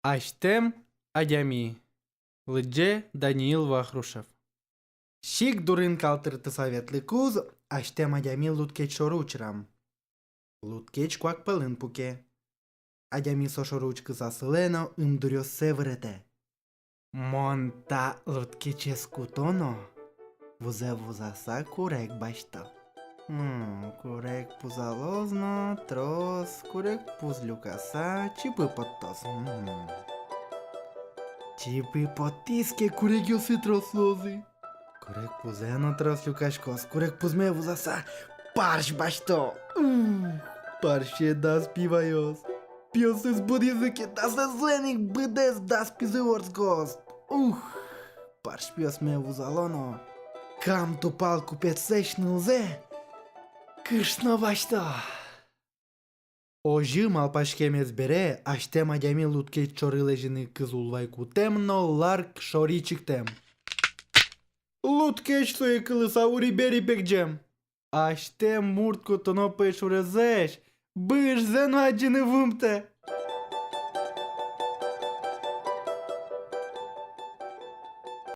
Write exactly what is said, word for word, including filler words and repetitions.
Азьтэм адями. Лыдӟе Даниил Вахрушев. Сик дурын калтыртыса ветлыкуз, азьтэм адями лудкеч шоры учырам. Лудкеч куак пӧлын пуке. Адями со шоры учкыса сылэ но ымдуръёссэ выретэ: «Мон та лудкечез куто но вузэ вузаса курег басьто. М, курег пузалоз но, трос курег пуз люкаса чипы поттоз. М. Чипы поттӥз ке, курегъёсы трос луозы. Курег пузэ но трос люкаськоз. Курег пузме вузаса парсь басьто. Ух, парсье дас пи ваёз. Пиосыз будӥзы ке, дасэзлэн ик быдэс дас пизы вордскоз. Ух, парсь пиосме вузало но, Кам тупал купецлэсь нылзэ кышно басьто». Озьы малпаськемез бере, азьтэм адями лудкеч шоры лэзьыны кыз улвай кутэм но ларк шори чигтэм. Лудкеч сое кылыса ури-бери пегӟем. Азьтэм мурт кутоно пӧйшурезлэсь быжзэ но адӟыны вуымтэ.